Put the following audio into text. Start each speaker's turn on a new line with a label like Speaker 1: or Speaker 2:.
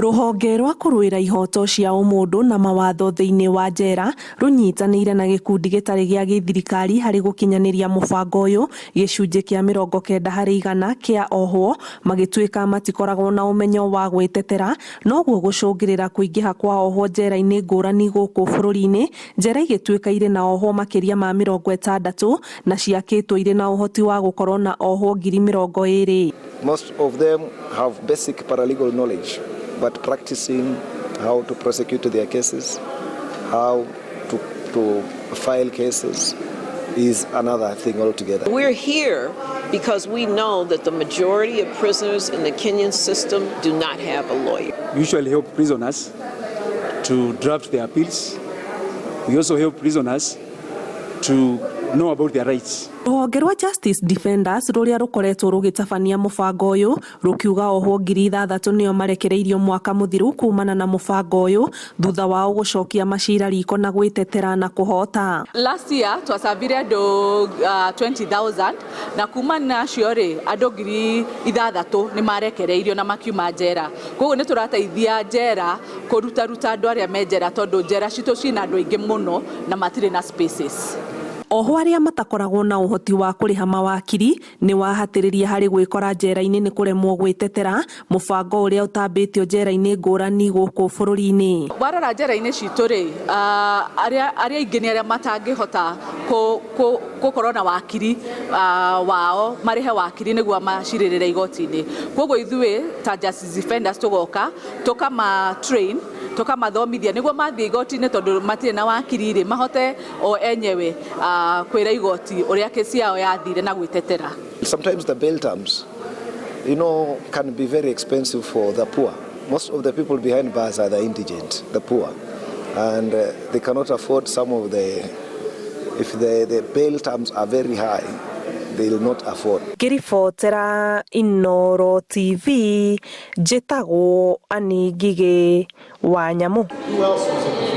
Speaker 1: Rũhonge rwa kũrũĩra ihoto cia ũmũndũ na mawatho thĩinĩ wa njera rũnyitanĩire na gĩkundi gĩtarĩ gĩa gĩthirikari harĩ gũkinyanĩria mũbango ũyũ. Gĩcunjĩ kĩa 90% kĩa ohwo magĩtuĩka matikoragwo na ũmenyo wa gwĩtetera, noguo gũcũngĩrĩra kũingĩha kwa ohwo njera-inĩ ngũrani gũkũ bũrũri-inĩ, njera igĩtuĩka irĩ na ohwo makĩria ma 60 na ciakĩtwo irĩ na ũhoti wa gũkorwo na ohwo 20,000.
Speaker 2: Most of them have basic paralegal knowledge, but practicing how to prosecute their cases, how to file cases is another thing altogether.
Speaker 3: We're here because we know that the majority of prisoners in the Kenyan system do not have a lawyer.
Speaker 4: We usually help prisoners to draft their appeals. We also help prisoners to know about their rights.
Speaker 1: Rũhonge rwa Justice Defenders rũrĩa rũkoretwo rũgĩtabania mũbango ũyũ rũkiuga ohwo 6,000 nĩo marekereirio mwaka mũthiru kumana na mũbango ũyũ thutha wao gũcokia macira riko na gwĩtetera na kũhota.
Speaker 5: Last year twacabire andũ 20,000 na kuma nacio rĩ, andũ 6,000 nĩ marekereirio na makiuma njera. Koguo nĩ tũrateithia njera kũrutaruta andũ arĩa me njera, tondũ njera citũ ciĩna andũ aingĩ mũno na matirĩ na spaces.
Speaker 1: Oho arĩa matakoragwo na ũhoti wa kũrĩha mawakiri nĩ wahatĩrĩria harĩ gwĩkora njera-inĩ nĩ kũremwo gwĩtetera, mũbango ũrĩa ũtambĩtio njera-inĩ ngũrani gũkũ bũrũri-inĩ.
Speaker 5: Warora njera-inĩ citũ rĩ, arĩa aingĩ nĩ arĩa matangĩhota gũkorwo na wakiri wao, marĩhe wakiri nĩguo macirĩrĩre igoti-inĩ. Koguo ithuĩ ta Justice Defenders tũgoka tũkama train, tũkamathomithia nĩguo mathiĩ igoti-inĩ, tondũ matirĩ na wakiri rĩ, mahote o enyewe kwĩra igoti ũrĩa kesi yao yathire na gwĩtetera.
Speaker 2: Sometimes the bail terms can be very expensive for the poor. Most of the people behind bars are the indigent, the poor, and they cannot afford some of the, if the bail terms are very high, they will not afford.
Speaker 1: Ngĩribotera Inooro TV, njĩtagwo Annie Ngigĩ wa Nyamũ.
Speaker 6: Who else was in the